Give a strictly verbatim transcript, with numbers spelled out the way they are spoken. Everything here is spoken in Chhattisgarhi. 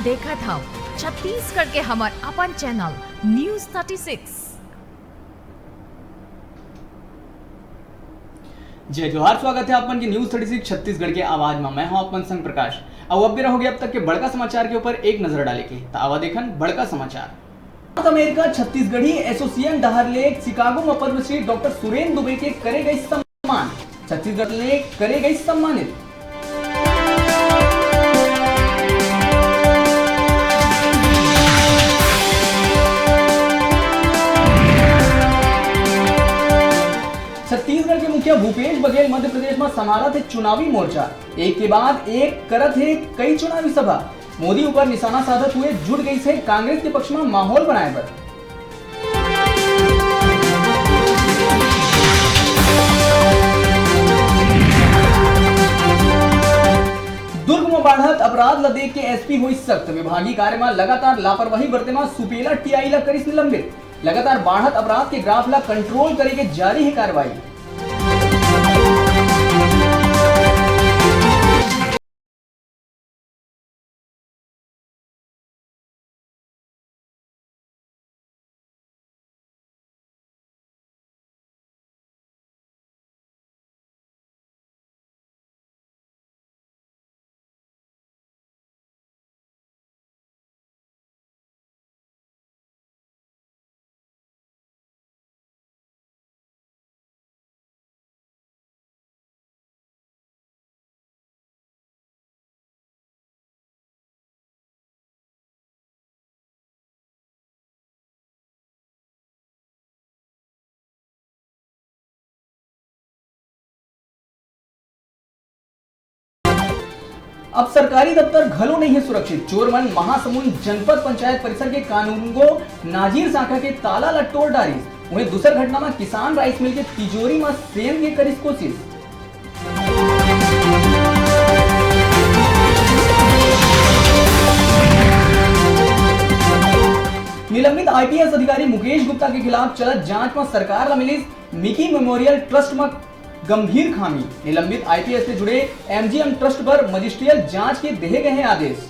देखत हव छत्तीसगढ़ के हमर अपन चैनल न्यूज़ थर्टी सिक्स। जय जोहार, स्वागत है आप मन के न्यूज़ थर्टी सिक्स छत्तीसगढ़ के आवाज में। मैं हूं आप मन संग प्रकाश। अब अब बेरा हो गया अब तक के बड़का समाचार के ऊपर एक नजर डाले के, तो आवा देखन बड़का समाचार। नॉर्थ अमेरिका छत्तीसगढ़ी एसोसिएशन डहार ले शिकागो में पद्मश्री डॉक्टर सुरेंद्र दुबे के करे गई सम्मान। छत्तीसगढ़ ले करे गई सम्मानित। छत्तीसगढ़ के मुखिया भूपेश बघेल मध्य प्रदेश में संभालत हे चुनावी मोर्चा, एक के बाद एक करत हे कई चुनावी सभा। मोदी ऊपर निशाना साधत हुए जुट गई से कांग्रेस के पक्ष में माहौल बनाए बर। दुर्ग में बाढ़त अपराध ल देख के एसपी हुई सख्त, विभागीय कार्य में लगातार लापरवाही बरते में सुपेला टीआई ला करिस निलंबित। लगातार बाढ़त अपराध के ग्राफ ला कंट्रोल करे के जारी हे कार्रवाई। अब सरकारी दफ्तर घलो नहीं है सुरक्षित। चोर मन महासमुंद जनपद पंचायत परिसर के कानूनगो नाजिर शाखा के ताला ला तोड़ डारिस। वहीं दूसर घटना में किसान राइस मिल के तिजोरी में सेंध के करिस कोशिश। निलंबित आईपीएस अधिकारी मुकेश गुप्ता के खिलाफ चलत जांच में सरकार ला मिलिस मिकी मेमोरियल ट्रस्ट में गंभीर खामी। निलंबित आईपीएस से जुड़े एमजीएम ट्रस्ट पर मजिस्ट्रियल जांच के देहे गए हैं आदेश।